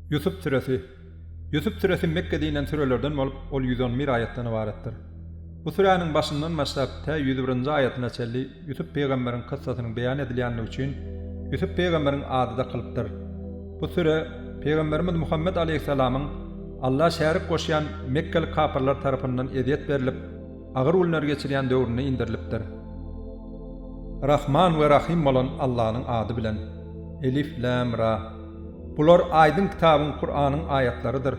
Ýusup süresi Ýusup süresi Mekgede inen sürelerden bolup, ol 111 aýatdan ybaratdyr. Bu süräniň başyndan başlap tä 101-nji aýatyna çenli Ýusup pygamberiň kyssasynyň beýan edilýänligi üçin Ýusup pygamberiň ady dakylypdyr. Bu süre pygamberimiz Muhammet aleýhissalamyň Alla şärik goşýan mekgeli kapyrlar tarapyndan ezýet berlip, agyr günler geçirýän döwründe indirilipdir. Rahman we Rahym bolan Allanyň ady bilen. Elif, Läm, Ra. Bular aýdyň kitabyň Kuranyň aýatlarydyr.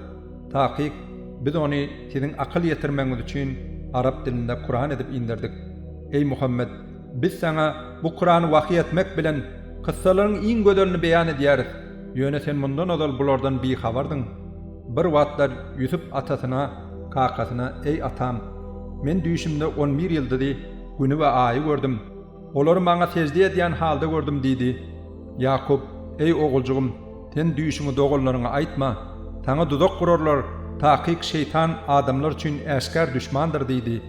Takyk, Biz ony siziň akyl ýetirmegiňiz üçin arap dilinde Kuran edip inderdik. Eý Muhammet! Biz saňa bu Kurany wahyý etmek bilen kyssalaryň iň gözelini beýan edýäris. Ýöne sen mundan ozal bulardan bihabardyň. Bir wagtlar Ýusup atasyna, kakasyna, Eý atam! Men düýşümde on bir ýyldyzy, Güni we Aýy gördüm. Olary maňa sežde edýän halda gördüm diýdi. Ýakup, Eý oguljygym! Sen düýşüňi doganlaryňa aýtma. Saňa duzak gurarlar, takyk şeýtan adamlar üçin äşgär duşmandyr diýdi.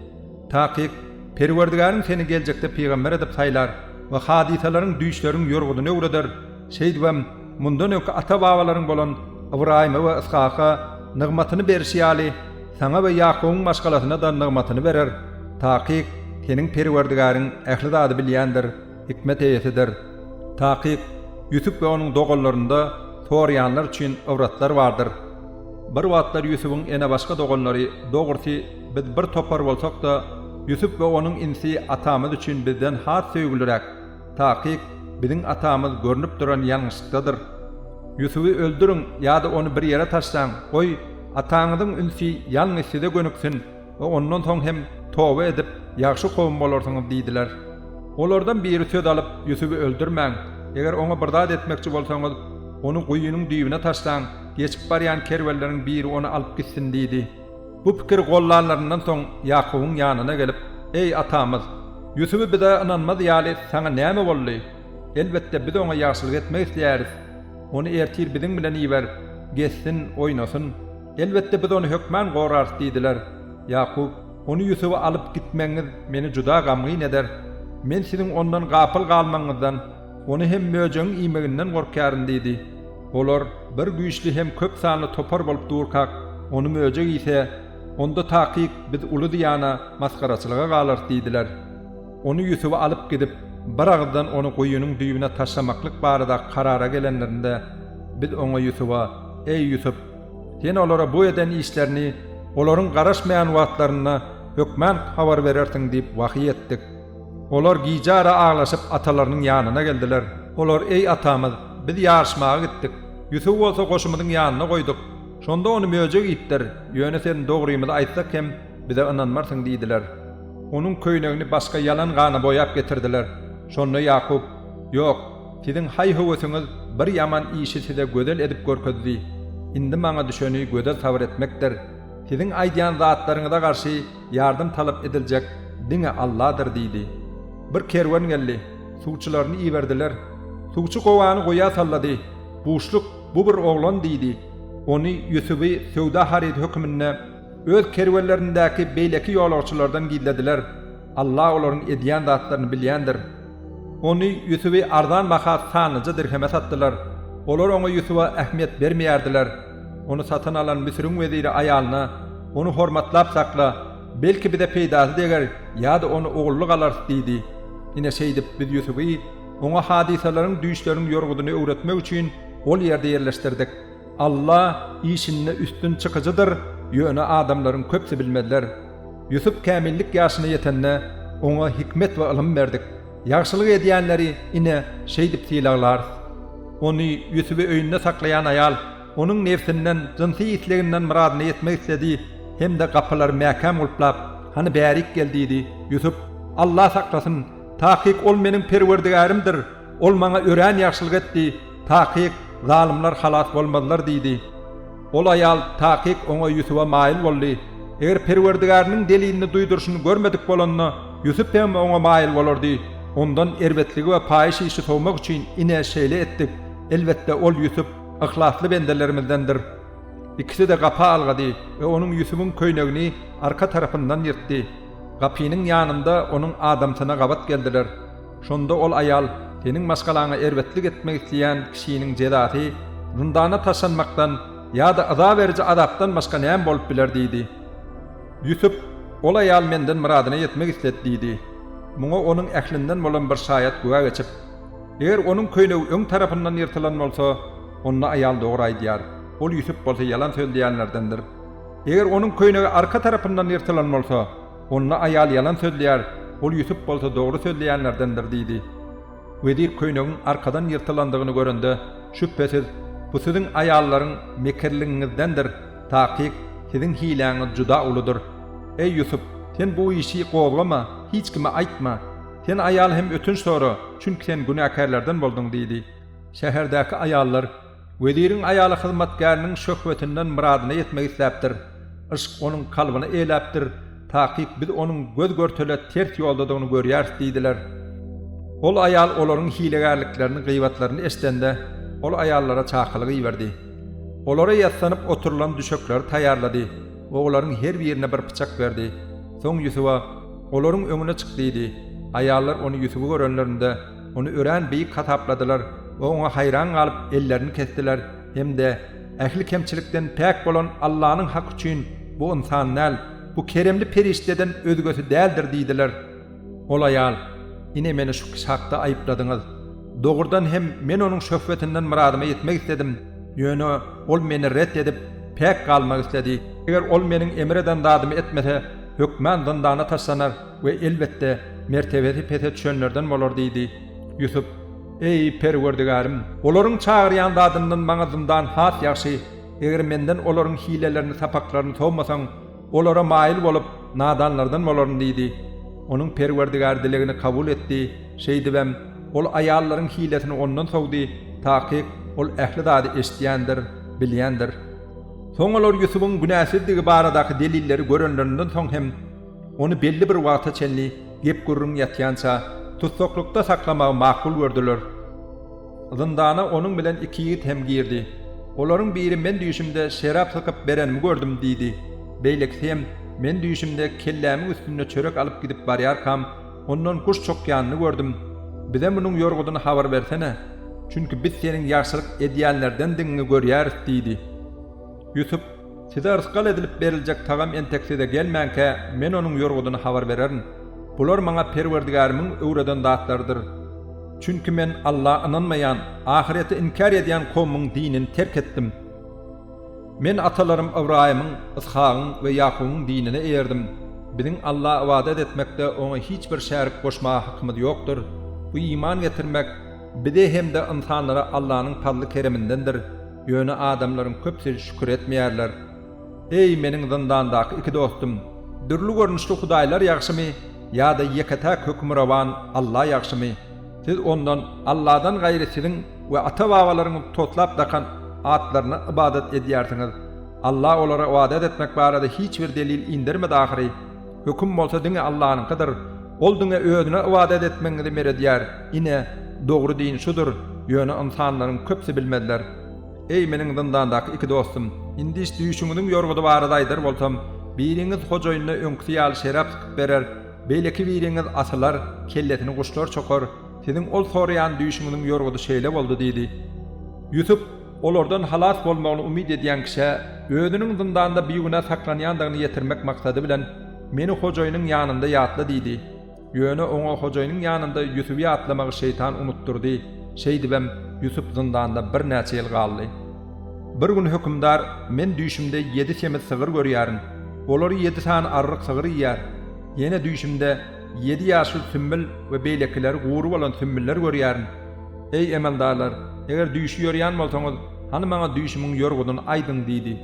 Takyk, Perwerdigäriň seni geljekde pygamber edip saýlar we hadysalaryň, düýşleriň ýorgudyny öwreder. Şeýdibem, mundan öňki ata-babalaryň bolan Ybraýyma we Yshaka nygmatyny berişi ýaly, saňa we Ýakubyň maşgalasyna-da nygmatyny berer. Takyk, seniň Perwerdigäriň ähli zady bilýändir, hikmet eýesidir. Takyk, Ýusup we onuň doganlarynda soraýanlar üçin ybratlar bardyr. Bir wagtlar Ýusubyň enebaşga doganlary, Dogrusy, biz bir topar bolsak-da, Ýusup we onuň inisi atamyz üçin bizden has söýgüliräk. Takyk, biziň atamyz görnüp duran ýalňyşlykdadyr. Ýusuby öldüriň ýa-da ony bir ýere taşlaň, goý, ataňyzyň ünsi ýalňyz size gönüksin we ondan soň hem toba edip, ýagşy kowum bolarsyňyz diýdiler. Olardan biri söz alyp, Ýusuby öldürmäň, eger oňa bir zat etmekçi bolsaňyz, ony guýynyň düýbüne taşlaň, geçip barýan kerwenleriň biri ony alyp gitsin diýdi. Bu pikiri gollanlaryndan soň Ýakubyň ýanyna gelip, Eý, atamyz! Ýusuby bize ynanmaz ýaly saňa näme boldy? Elbetde, biz oňa ýagşylyk etmek isleýäris. Ony ertir biziň bilen iber, gezsin, oýnasyn. Elbetde, biz ony hökman gorarys diýdiler. Ýakup, Ony Ýusuby alyp gitmegiňiz meni juda gamgyn eder. Men siziň ondan gapyl galmagyňyzdan, ony hem möjegiň iýmeginden gorkýaryn diýdi. Olar bir güýçli hem köp sanly topar bolup durkak, ony möjek iýse, onda takyk biz uly zyýana, masgaraçylyga galarys diýdiler. Ony Ýusuby alyp gidip, bir agyzdan ony guýynyň düýbüne taşlamaklyk barada karara gelenlerinde, biz oňa Ýusuba, Eý, Ýusup! Sen olara bu eden işlerini olaryň garaşmaýan wagtlarynda hökman habar berersiň diýip wahyý etdik. Olar gije-ara aglaşyp atalarynyň ýanyna geldiler. Olar, Eý, atamyz! Biz ýaryşmaga gitdik. Ýusuby bolsa goşumyzyň ýanynda goýduk. Şonda ony möjek iýipdir. Ýöne sen dogrymyzy aýtsak hem, bize ynanmarsyň diýdiler. Onuň köýnegini başga ýalan gana boýap getirdiler. Şonda Ýakup, Ýok, siziň haý-höwesiňiz bir ýaman işi size gözel edip görkezdi. Indi maňa düşeni gözel sabyr etmekdir. Siziň aýdýan zatlaryňyza garşy Ýardam talap ediljek diňe Alladyr diýdi. Bir kerwen geldi. Suwçylaryny iberdiler. Suwçy gowany guýa sallady. Buşluk, bu bir oglan diýdi. Ony, Ýusuby, söwda harydy höküminde öz kerwenlerindäki beýleki ýolagçylardan gizlediler. Alla olaryň edýän zatlaryny bilýändir. Ony, Ýusuby, arzan baha sanlyja dirheme satdylar. Olar oňa, Ýusuba, ähmiýet bermeýärdiler. Ony satyn alan Müsüriň weziri aýalyna, Ony hormatlap sakla, belki bize peýdasy deger ýa-da ony ogullyk alarys diýdi. Ine şeýdip biz Ýusuby oňa hadysalaryň, düýşleriň ýorgudyny öwretmek üçin ol ýerde ýerleşdirdik. Alla işinde üstün çykyjydyr, ýöne adamlaryň köpüsi bilmezler. Ýusup kämillik ýaşyna ýetende, oňa hikmet we ylym berdik. Ýagşylyk edýänleri, ine, şeýdip sylaglarys. Ony, Ýusuby öýünde saklaýan aýal, onuň nebsinden, jynsy isleginden myradyna ýetmek isledi hem-de gapylary mäkäm gulplap, Hany bärik gel diýdi. Ýusup, Alla saklasyn! Takyk Ol meniň Perwerdigärimdir, Ol maňa örän ýagşylyk etdi, takyk, zalymlar halas bolmazlar diýdi. Ol aýal, takyk, oňa, Ýusuba, maýyl boldy. Eger Perwerdigäriniň delilini duýduryşyny görmedik bolanda, Ýusup hem oňa maýyl bolardy. Ondan erbetligi we paýyş işi sowmak üçin, ine, şeýle etdik. Elbetde, ol, Ýusup, yhlasly bendelerimizdendir. Ikisi-de gapa algady we onuň, Ýusubyň, köýnegini arka tarapyndan ýyrtdy. Gapynyň ýanynda onuň adamsyna gabat geldiler. Şonda ol aýal, Seniň maşgalaňa erbetlik etmek isleýän kişiniň jezasy zyndana taşlanmakdan. ýa-da yza beriji azapdan başga näme bolup biler diýdi. Ýusup, Ol aýal menden myradyna ýetmek isledi diýdi. Muňa onuň ählinden bolan bir şaýat güwä geçip, Eger onuň köýnegi öň tarapyndan ýyrtylan bolsa, onda aýal dogry aýdýar, ol Ýusup bolsa ýalan sözleýänlerdendir. Eger onuň köýnegi arka tarapyndan ýyrtylan bolsa, onda aýal ýalan sözleýär, ol Ýusup bolsa dogry sözleýänlerdendir diýdi. Wezir köýnegiň arkadan ýyrtylandygyny görende, Şübhesiz, bu siziň aýallaryň mekirligiňizdendir, takyk, siziň hiläňiz juda uludyr. Eý, Ýusup, sen bu işi gozgama, hiç kime aýtma. Sen aýal hem ötünç sora, çünki sen günäkärlerden bolduň diýdi. Şäherdäki aýallar weziriň aýaly hyzmatkäriniň şöhwetinden myradyna ýetmek isläpdir. Yşk onuň kalbyny eýläpdir, takyk biz onuň göz-görtele ters ýoldadygyny görýäris diýdiler. Ol aýal olaryň hilegärliklerini, gybatlaryny eşidende, ol aýallara çakylyk iberdi. Olara ýassanyp oturylan düşekleri taýýarlady we olaryň her birine bir pyçak berdi. Soň Ýusuba, Olaryň öňüne çyk diýdi. Aýallar ony Ýusuby görenlerinde, ony örän beýik hasapladylar we oňa haýran galyp ellerini kesdiler hem-de, Ähli kemçilikden päk bolan Allanyň haky üçin bu ynsan däl, bu keremli perişdeden özgesi däldir diýdiler. Ol aýal, Ine meni şu kişi hakda aýypladyňyz. Dogrudan hem men onuň şöhwetinden myradyma ýetmek isledim, ýöne ol meni ret edip, päk galmak isledi. Eger ol meniň emr eden zadymy etmese, hökman zyndana taşlanar we elbetde, mertebesi pese düşenlerden bolar diýdi. Ýusup, Eý, Perwerdigärim! Olaryň çagyrýan zadyndan maňa zyndan has ýagşy, eger menden olaryň hilelerini, sapaklaryny sowmasaň, olara maýyl bolup, nadanlardan bolaryn diýdi. Onuň Perwerdigäri dilegini kabul etdi, şeýdibem, Ol aýallaryň hilesini ondan sowdy, takyk, Ol ähli zady eşidýändir, bilýändir. Soň olar Ýusubyň günäsizdigi baradaky delilleri görenlerinden soň hem, ony belli bir wagta çenli gep-gürrüň ýatýança, tussaklykda saklamagy makul gördüler. Zyndana onuň bilen iki ýigit hem girdi. Olaryň biri men düýşümde şerap sykyp berenimi gördüm diýdi. Beýlekisi hem men düýşümde kellämiň üstünde çörek alyp gidip barýarkam, ondan guş çokýanyny gördüm. Bize munuň ýorgudyny habar bersene. Çünki biz seniň ýagşylyk edýänlerdendigiňi görýäris diýdi. Ýusup, Size rysgal edilip beriljek tagam entek size gelmänkä, men onuň ýorgudyny habar bererin. Bular maňa Perwerdigärimiň öwreden zatlarydyr. Çünki men Alla ynanmaýan, ahyreti inkär edýän kowumyň dinini terk etdim. Men atalarym Ybraýymyň, Yshagyň we Ýakubyň dinine eýerdim. Biziň Alla ybadat etmekde Oňa hiç bir şärik goşmaga hakymyz ýokdur. Bu iman getirmek bize hem-de ynsanlara Allanyň pazly-keremindendir, ýöne adamlaryň köpüsi şükür etmeýärler. Eý, meniň zyndandaky iki dostum! Dürli görnüşli hudaýlar ýagşymy ýa-da ýeke-täk hökmürowan Alla ýagşymy? Siz Ondan, Alladan gaýry siziň we ata-babalaryňyz toslap dakan atlaryna ybadat edýärsiňiz. Alla olara ybadat etmek barada hiç bir delil indermedi ahyry. Höküm bolsa diňe Allanyňkydyr. Ol diňe Özüne ybadat etmegiňizi emr edýär. Ine, dogry din şudur, ýöne ynsanlaryň köpüsi bilmezler. Eý, meniň zyndandaky iki dostum! Indi düýşüňiziň ýorgudy barada aýdar bolsam, biriňiz hojaýynyna öňküsi ýaly şerap sykyp berer, beýleki biriňiz asylar, kellesini guşlar çokar, siziň ol soraýan düýşüňiziň ýorgudy şeýle boldy diýdi. Ýusup olardan halas bolmagyny umyt edýän kişä özüniň zyndanda bigünä saklanýandygyny ýetirmek maksady bilen, Meni hojaýynyň ýanynda ýatla diýdi. Ýöne oňa hojaýynyň ýanynda Ýusuby ýatlamagy şeýtan unutdyrdy, şeýdibem Ýusup zyndanda birnäçe ýyl galdy. Bir gün hökümdar, Men düýşümde ýedi semiz sygyr görýärin. Olary ýedi sany arryk sygyr iýýär. Ýene düýşümde ýedi ýaşyl sümmül we beýlekileri gury bolan sümmüller görýärin. Eý, emeldarlar, eger düýşi ýorýan bolsaňyz, hany maňa düýşümiň ýorgudyny aýdyň diýdi.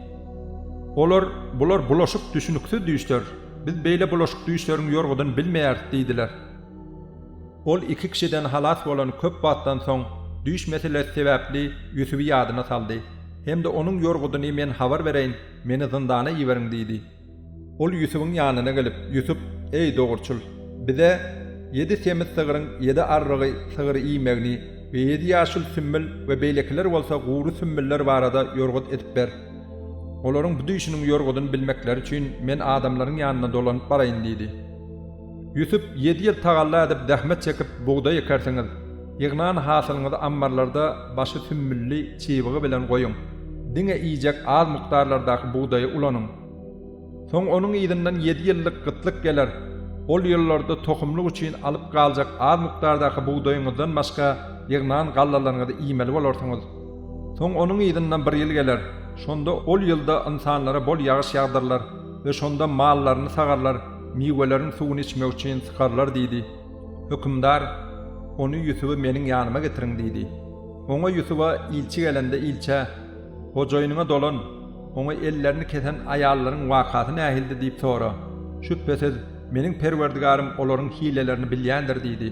Olar, Bular bulaşyk, düşüniksiz düýşler. Biz beýle bulaşyk düýşleriň ýorgudyny bilmeýäris diýdiler. Ol iki kişiden halas bolan köp wagtdan soň, düýş meselesi sebäpli Ýusuby ýadyna saldy hem-de onuň ýorgudyny men habar bereýin, meni zyndana iberiň diýdi. Ol Ýusubyň ýanyna gelip, Ýusup, eý, dogruçyl, bize ýedi semiz sygryň ýedi arrygy sygry iýmegini we ýedi ýaşyl sümmül we beýlekiler bolsa gury sümmüller barada ýorgut edip ber. Olaryň bu düýşüniň ýorgudyny bilmekleri üçin men adamlaryň ýanyna dolanyp baraýyn diýdi. Ýusup ýedi ýyl tagalla edip zähmet çekip bugdaý ekersiňiz. Ýygnan hasylyňyzy ammarlarda başy sümmülli çybygy bilen goýuň. Diňe iýjek az mukdarlardaky bugdaýy ulanyň. Soň onuň yzyndan ýedi ýyllyk gytlyk geler. Ol ýyllarda tohumlyk üçin alyp galjak az mukdardaky bugdaýyňyzdan başga ýygnan gallalaryňyzy iýmeli bolarsyňyz. Soň onuň yzyndan bir ýyl geler. Şonda ol ýylda ynsanlara bol ýagyş ýagdyrylar we şonda mallaryny sagarlar, miweleriň suwuny içmek üçin sykarlar diýdi. Hökümdar, Ony Ýusuby meniň ýanyma getiriň diýdi. Oňa Ýusuba ilçi gelende ilçä, Hojaýynyňa dolan, oňa ellerini kesen aýallaryň wakasy nähildi diýip sora. Şübhesiz, meniň Perwerdigarym olaryň hilelerini bilýändir diýdi.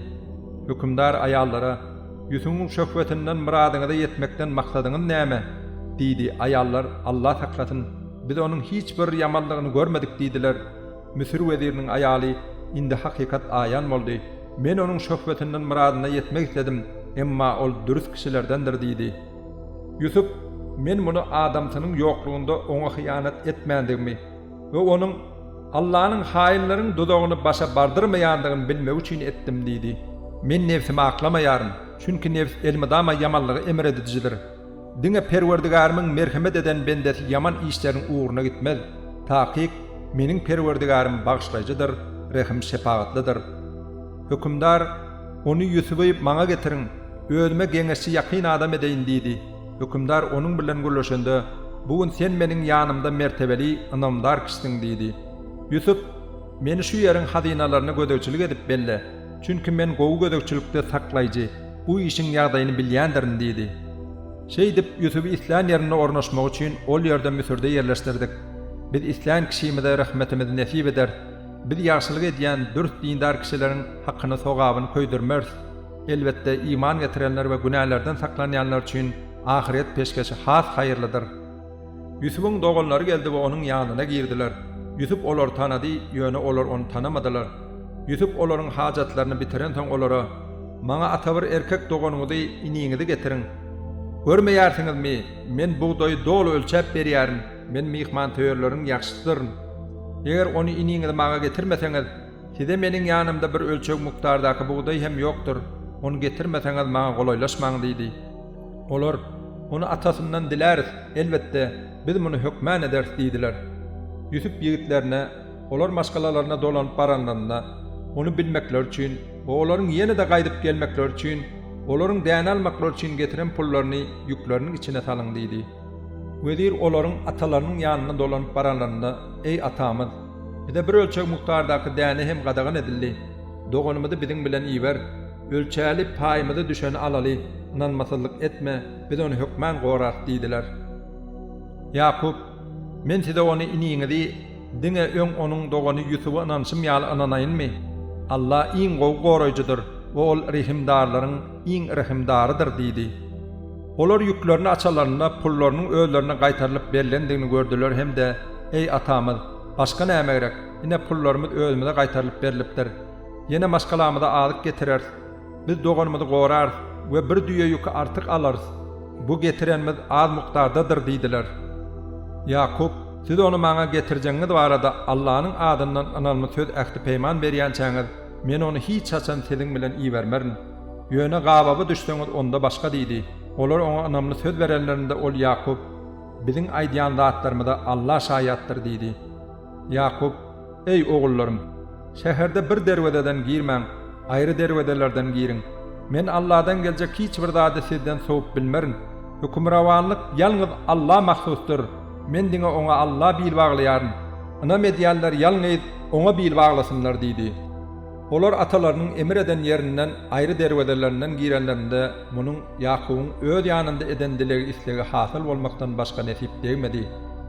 Hökümdar aýallara, Ýusubyň şöhwetinden myradyňyza ýetmekden maksadyňyz näme? diýdi. Aýallar, Alla saklasyn, biz onuň hiç bir ýamanlygyny görmedik diýdiler. Müsür weziriniň aýaly, Indi hakykat aýan boldy. Men onuň şöhwetinden myradyna ýetmek isledim, emma ol dürs kişilerdendir diýdi. Ýusup, Men muny adamsynyň ýoklugynda oňa hyýanat etmändigimi we onuň Allanyň haýynlaryň duzagyny başa bardyrmaýandygyny bilmegi üçin etdim diýdi. Men nebsimi aklamaýaryn, çünki nebs elmydama ýamanlygy emr edijidir. Diňe Perwerdigärimiň merhemet eden bendesi ýaman işleriň ugruna gitmez. Takyk, meniň Perwerdigärim bagyşlaýjydyr, rehim-şepagatlydyr. Hökümdar, Ony, Ýusuby, maňa getiriň, özüme geňeşçi ýakyn adam edeýin diýdi. Hökümdar onuň bilen gürleşende, Bu gün sen meniň ýanymda mertebeli, ynamdar kişisiň diýdi. Ýusup, Meni şu ýeriň hazynalaryna gözegçilik edip belle, çünki men gowy gözegçilikde saklaýjy, bu işiň ýagdaýyny bilýändirin diýdi. Şeýdip, Ýusuby islän ýerinde ornaşmagy üçin ol ýerde Müsürde ýerleşdirdik. Biz islän kişimize rehmetimizi nesip ederis. Biz ýagşylyk edýän dürs dindar kişileriň hakyny sogabyny köýdürmeris. Elbetde, iman getirenler we günälerden saklanýanlar üçin ahyret peşgeşi has haýyrlydyr. Ýusubyň doganlary geldi we onuň ýanyna girdiler. Ýusup olary tanady, ýöne olar ony tanamadylar. Ýusup olaryň hajatlaryny bitirensoň olara, Maňa atabir erkek doganyňyzy, iniňizi getiriň. Görmeýärsiňizmi, men bugdaýy doly ölçäp berýärin, men myhmansöýerleriň ýagşysydyryn. Eger ony iniňizi maňa getirmeseňiz, size meniň ýanymda bir ölçeg mukdardaky bugdaý hem ýokdur, ony getirmeseňiz maňa golaýlaşmaň diýdi. Olar, Ony atasyndan diläris, elbetde, biz muny hökmän ederis diýdiler. Ýusup ýigitlerine, olar maşgalalaryna dolanyp baranlarynda, ony bilmekleri üçin we olaryň ýene-de gaýdyp gelmekleri üçin, olaryň däne almaklary üçin getiren pullaryny ýükleriniň içine salyň diýdi. Wezir olaryň atalarynyň ýanyna dolanyp baranlarynda, Eý, atamyz! Bize bir ölçeg mukdardaky däne hem gadagan edildi. Doganymyzy biziň bilen iber. Ölçäli, paýymyza düşeni alaly, ynanmasyzlyk etme, biz ony hökman gorarys diýdiler. Ýakup, Men size ony iniňizi diňe öň onuň dogany Ýusuba ynanyşym ýaly ynanaýynmy? Alla iň gowy goraýjydyr we Ol rehimdarlaryň iň rehimdarydyr diýdi. Olar ýüklerini açalarynda pullarynyň özlerine gaýtarylyp berlendigini gördüler hem-de, Eý, atamyz! Başga näme gerek? Ine, pullarymyz özümize gaýtarylyp berlipdir. Ýene maşgalamyza azyk getireris. Biz doganymyzy gorarys we bir düýe ýüki artyk alarys. Bu getirenimiz az mukdardadyr diýdiler. Ýakup, Siz ony maňa getirjegiňiz barada Allanyň adyndan ynamly söz ähdi-peýman berýänçäňiz, men ony hiç haçan siziň bilen ibermerin. Ýöne gabawa düşseňiz onda başga diýdi. Olar oňa ynamly söz berenlerinde ol Ýakup, Biziň aýdýan zatlarymyza Alla şaýatdyr diýdi. Ýakup, Eý, ogullarym! Şäherde bir derwezeden girmäň, aýry derwezelerden giriň. Men Alladan geljek hiç bir zady sizden sowup bilmerin. Hökümrowanlyk ýalňyz Alla mahsusdyr, men diňe Oňa Alla bil baglaýaryn. Ynam edýänler ýalňyz Oňa bil baglasynlar diýdi. Olar atalarynyň emir eden ýerinden aýry derwezelerinden girenlerinde munuň Ýakubyň öz ýanynda eden dilegi-islegi hasyl bolmakdan başga nesip degmedi.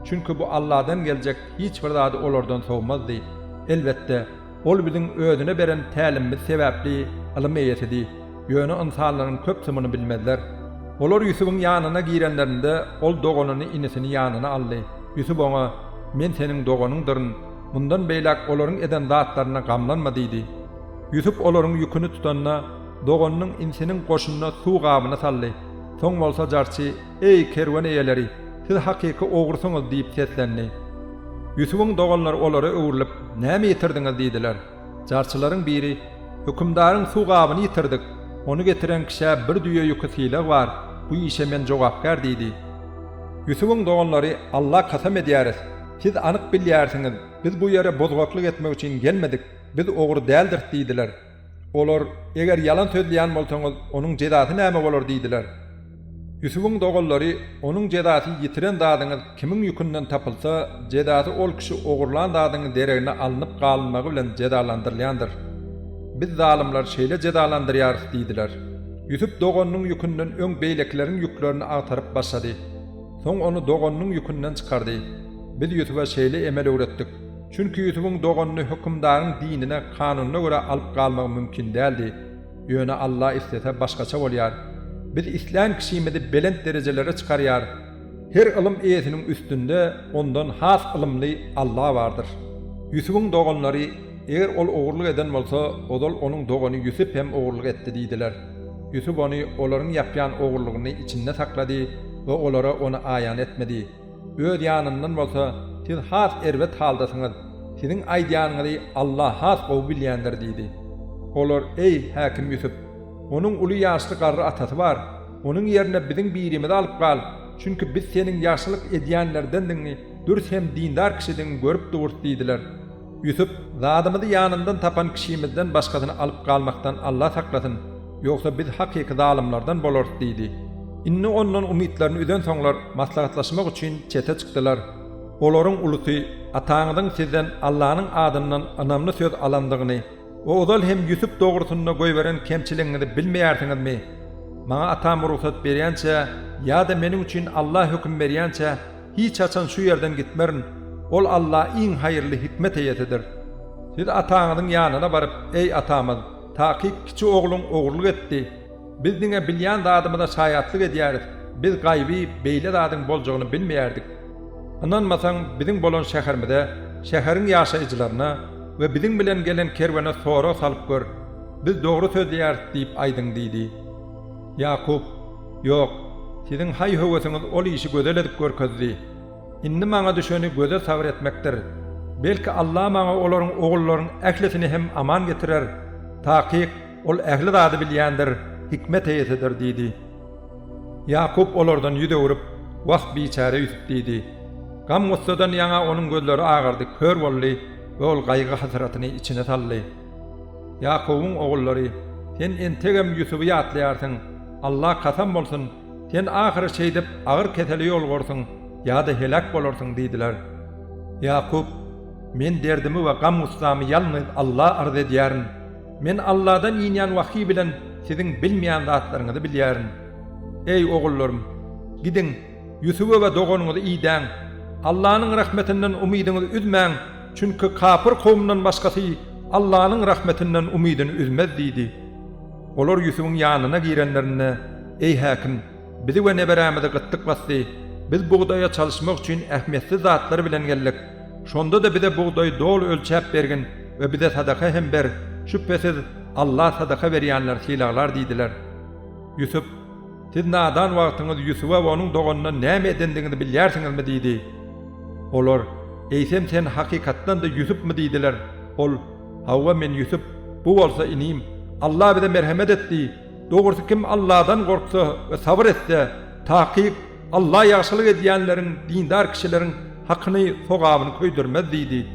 Çünki bu Alladan geljek hiç bir zady olardan sowmazdy. Elbetde, ol biziň özüne beren tälimimiz sebäpli ylym eýesidi. Ýöne ynsanlaryň köpüsi muny bilmezler. Olar Ýusubyň ýanyna girenlerinde, ol doganyny, inisini ýanyna aldy. Ýusup oňa, Men seniň doganyňdyryn. Mundan beýläk olaryň eden zatlaryna gamlanma diýdi. Ýusup olaryň ýüküni tutanda, doganynyň inisiniň goşunyna suw gabyny saldy. Soň bolsa jarçy, Eý, kerwen eýeleri! Siz hakyky ogrusyňyz diýip seslendi. Ýusubyň doganlary olara öwrülip, Näme ýitirdiňiz? diýdiler. Jarçylaryň biri, Hökümdaryň suw gabyny ýitirdik. Ony getiren kişä bir düýe ýüki sylag bar, bu işe men jogapkär diýdi. Ýusubyň doganlary Alla kasam edýäris, siz anyk bilýärsiňiz, biz bu ýere bozgaklyk etmek üçin gelmedik, biz ogry däldiris diýdiler. Olar, Eger ýalan sözleýän bolsaňyz, onuň jezasy näme bolar diýdiler. Ýusubyň doganlary, Onuň jezasy ýitiren zadyňyz kimiň ýükünden tapylsa, jezasy ol kişi ogurlan zadyň deregine alnyp galynmagy bilen jezalandyrylýandyr. Biz zalymlary şeýle jezalandyrýarys diýdiler. Ýusup doganynyň ýükünden öň beýlekileriň ýüklerini agtaryp başlady. Soň ony doganynyň ýükünden çykardy. Biz Ýusuba şeýle emel öwretdik. Çünki Ýusubyň doganyny hökümdaryň dinine, kanunyna görä alyp galmagy mümkin däldi. Ýöne Alla islese başgaça bolýar. Biz islän kişimizi belent derejelere çykarýarys. Her ylym eýesiniň üstünde ondan has ylymly Alla bardyr. Ýusubyň doganlary, Eger ol ogurlyk eden bolsa, ozal onuň dogany Ýusup hem ogurlyk etdi diýdiler. Ýusup ony olaryň ýapýan ogurlygyny içinde saklady we olara ony aýan etmedi. Öz ýanyndan bolsa, Siz has erbet haldasyňyz. Siziň aýdýanyňyzy Alla has gowy bilýändir diýdi. Olar, Eý, häkim Ýusup! Onuň uly ýaşly garry atasy bar. Onuň ýerine biziň birimizi alyp gal, çünki biz seniň ýagşylyk edýänlerdendigiňi, dürs hem dindar kişidigiňi görüp durus diýdiler. Ýusup, Zadymyzy ýanyndan tapan kişimizden başgasyny alyp galmakdan Alla saklasyn, ýogsa biz hakyky zalymlardan bolarys diýdi. Indi ondan umytlaryny üzensoňlar, maslahatlaşmak üçin çete çykdylar. Olaryň ulusy, Ataňyzyň sizden Allanyň adyndan ynamly söz alandygyny we ozal hem Ýusup dogrusynda goýberen kemçiligiňizi bilmeýärsiňizmi? Maňa atam rugsat berýänçä ýa-da meniň üçin Alla höküm berýänçä, Hiç haçan şu ýerden gitmerin, Ol Alla iň haýyrly hikmet eýesidir. Siz ataňyzyň ýanyna baryp, Eý, atamyz! Takyk kiçi ogluň ogurlyk etdi. Biz diňe bilýän zadymyza şaýatlyk edýäris, biz gaýby beýle zadyň boljagyny bilmeýärdik. Ynanmasaň, biziň bolan şäherimize, şäheriň ýaşaýjylaryna we biziň bilen gelen kerwene sorag salyp gör, biz dogry sözleýäris diýip aýdyň diýdi. Ýakup, Ýok, siziň haý-höwesiňiz ol işi gözel edip görkezdi. Indi maňa düşeni gözel sabyr etmekdir. Belki Alla maňa olaryň ogullaryň ählisini hem aman getirer. Takyk, Ol ähli zady bilýändir, hikmet eýesidir diýdi. Ýakup olardan ýüz öwrüp, Wah, biçäre Ýusup diýdi. Gam-gussadan ýaňa onuň gözleri agardy, kör boldy we ol gaýgy-hasratyny içine saldy. Ýakubyň ogullary, Sen entegem Ýusuby ýatlaýarsyň, Alla kasam bolsun, sen ahyry şeýdip agyr kesele ýolugarsyň ýa-da heläk bolarsyň diýdiler. Ýakup, Men derdimi we gam-gussamy ýalňyz Alla arz edýärin. Men Alladan inýän wahyý bilen siziň bilmeýän zatlaryňyzy bilýärin. Eý, ogullarym! Gidiň, Ýusuby we doganyňyzy idäň. Allanyň rahmetinden umydyňyzy üzmäň, çünki kapyr kowumdan başgasy Allanyň rahmetinden umydyny üzmez diýdi. Olar Ýusubyň ýanyna girenlerinde, Eý, häkim, bizi we neberämizi gytlyk basdy. Biz bugdaýa çalyşmak üçin ähmiýetsiz zatlar bilen geldik. Şonda-da bize bugdaýy doly ölçäp bergin we bize sadaka hem ber, şübhesiz, Alla sadaka berýänleri sylaglar diýdiler. Ýusup, Siz nadan wagtyňyz Ýusuba we onuň doganyna näme edendigiňizi bilýärsiňizmi? diýdi. Olar, Eýsem sen hakykatdan-da Ýusupmy? diýdiler. Ol, Hawa, men Ýusup, bu bolsa inim. Alla bize merhemet etdi. Dogrusy kim Alladan gorksa we sabyr etse, takyk, Alla ýagşylyk edýänleriň, dindar kişileriň, hakyny, sogabyny köýdürmez diýdi.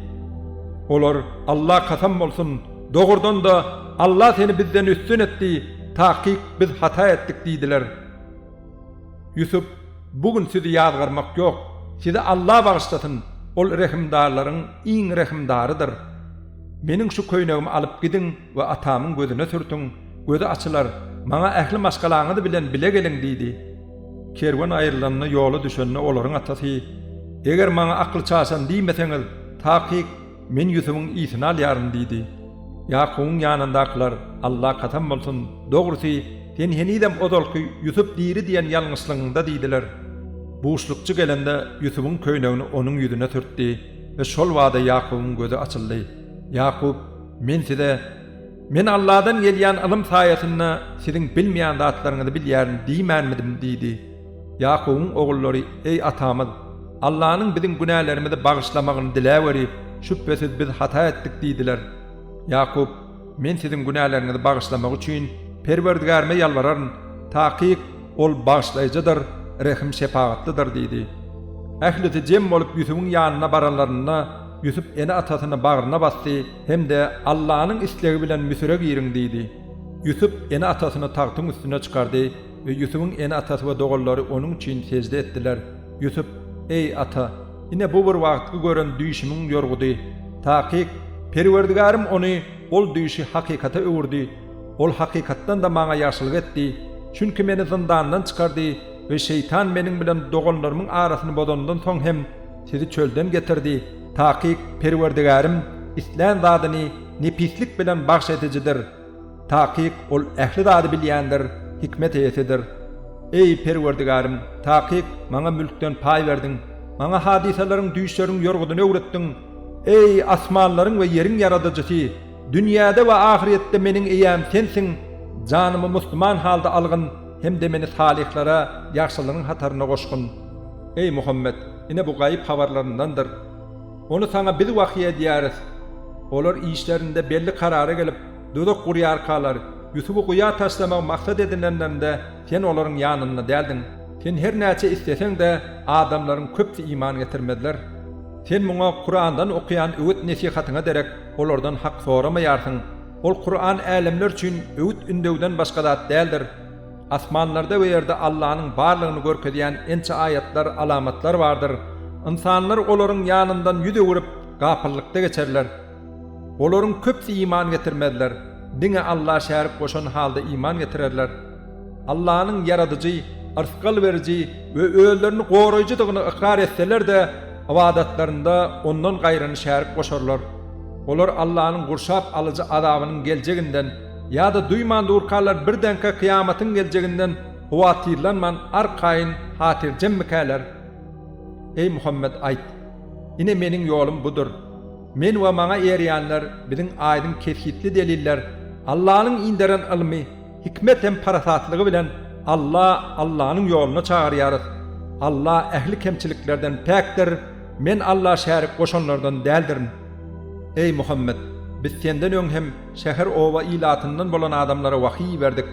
Olar, Alla kasam bolsun, dogrudan-da, Alla seni bizden üstün etdi, takyk, biz hata etdik diýdiler. Ýusup, Bu gün sizi ýazgarmak ýok, sizi Alla bagyşlasyn, Ol rehimdarlaryň iň rehimdarydyr. Meniň şu köýnegimi alyp gidiň we atamyň gözüne sürtüň, gözi açylar, maňa ähli maşgalaňyz bilen bile geliň diýdi. Kerwen aýrylanda ýola düşende olaryň atasy, Eger maňa akly çaşan diýmeseňiz, takyk, men Ýusubyň ysyny alýaryn diýdi. Ýakubyň ýanyndakylar, Alla kasam bolsun, dogrusy, sen henizem ozalky Ýusup diri diýen ýalňyşlygyňda diýdiler. Buşlukçy gelende Ýusubyň köýnegini onuň ýüzüne sürtdi we şol bada Ýakubyň gözi açyldy. Ýakup, Men size, Men Alladan gelýän ylym saýasynda siziň bilmeýän zatlaryňyzy bilýärin diýmänmidim diýdi. Ýakubyň ogullary, Eý, atamyz! Allanyň biziň günälerimizi bagyşlamagyny diläweri, şübhesiz biz hata etdik diýdiler. Ýakup, Men siziň günäleriňizi bagyşlamagy üçin Perwerdigärime ýalbararyn, takyk, Ol Bagyşlaýjydyr, Rehim-şepagatlydyr diýdi. Ählisi jem bolup Ýusubyň ýanyna baranlarynda, Ýusup ene-atasyny bagryna basdy hem-de Allanyň islegi bilen Müsüre giriň diýdi. Ýusup ene-atasyny tagtyň üstüne çykardy we Ýusubyň ene-atasy we doganlary onuň üçin sežde etdiler. Ýusup, Eý, ata! Ine bu bir wagtky gören düýşümiň ýorgudy. Takyk, Perwerdigärim ony, ol düýşi hakykata öwürdi. Ol hakykatdan-da maňa ýagşylyk etdi. Çünki meni zyndandan çykardy we şeýtan meniň bilen doganlarymyň arasyny bozandan soň hem sizi çölden getirdi. Takyk, Perwerdigärim islän zadyny nepislik bilen bagş edijidir. Takyk, Ol ähli zady bilýändir, hikmet eýesidir. Eý, Perwerdigärim! Takyk, maňa mülkden paý berdiň. Maňa hadysalaryň, düýşleriň ýorgudyny öwretdiň. Eý, asmanlaryň we ýeriň Ýaradyjysy! Dünýäde we ahyrýetde meniň eýäm Sensiň! Janymy musliman halda algyn hem-de meni salyhlara, ýagşylaryň hataryna goşgun. Eý, Muhammet! Ine bu gaýyp habarlaryndandyr. Ony saňa biz wahyý edýäris. Olar işlerinde belli karara gelip, duzak gurýarkalar, Ýusuby guýa taşlamagy maksat edinenlerinde sen olaryň ýanynda däldiň. Sen her näçe isleseň-de, adamlaryň köpüsi iman getirmezler. Sen muňa Kurandan okaýan öwüt-nesihatyňa derek olardan hak soramaýarsyň. Ol Kuran älemler üçin öwüt-ündewden başga zat däldir. Asmanlarda we ýerde Allanyň barlygyny görkezýän ençe aýatlar, alamatlar bardyr. Ynsanlar olaryň ýanyndan ýüz öwürip, gapyllykda geçerler. Olaryň köpüsi iman getirmezler. Diňe Alla şärik goşan halda iman getirerler. Allanyň ýaradyjy, yrsgal beriji we özlerini goraýjydygyny ykrar etseler-de, ybadatlarynda Ondan gaýryny şärik goşarlar. Olar Allanyň gurşap alyjy azabynyň geljeginden, Ýa-da duýman durkalar birdenkä kyýamatyň geljeginden howatyrlanman arkaýyn hatyrjemmikäler? Eý Muhammet aýt, Ine meniň ýolum budur. Men we maňa eýerýänler biziň aýdyň kesgitli deliller, Allanyň inderen ylmy, hikmet hem parasatlygy bilen Alla Allanyň ýoluna çagyrýarys. Alla ähli kemçiliklerden päkdir, men Alla şärik goşanlardan däldirin. Eý Muhammet! Biz senden öň hem şäher-oba ilatyndan bolan adamlara wahyý iberdik.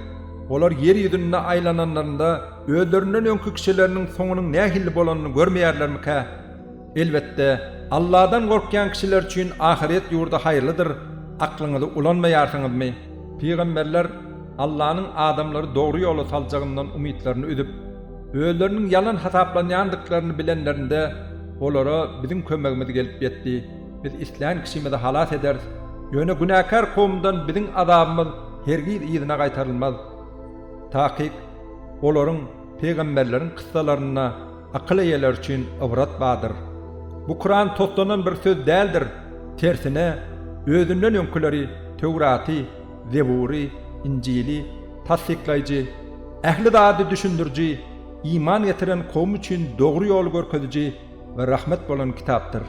Olar ýer ýüzünde aýlananlarynda özlerinden öňki kişileriniň soňunyň nähili bolanyny görmeýärlermikä? Elbetde, Alladan gorkýan kişiler üçin ahyret ýurdy haýyrlydyr, aklyňyzy ulanmaýarsyňyzmy? Pygamberler Allanyň adamlary dogry ýola saljagyndan umytlaryny üzüp, özleriniň ýalan hasaplanýandyklaryny bilenlerinde, olara Biziň kömegimiz gelip ýetdi. Biz islän kişimizi halas ederis. Ýöne günäkär kowumdan biziň azabymyz hergiz yzyna gaýtarylmaz. Takyk, olaryň, pygamberleriň, kyssalarynda akyl eýeleri üçin ybrat bardyr. Bu Kuran toslanan bir söz däldir, tersine, özünden öňküleri, Töwraty, Zebury, Injili, tassyklaýjy, ähli zady düşündiriji, iman getiren kowum üçin dogry ýoly görkeziji we rahmet bolan kitapdyr.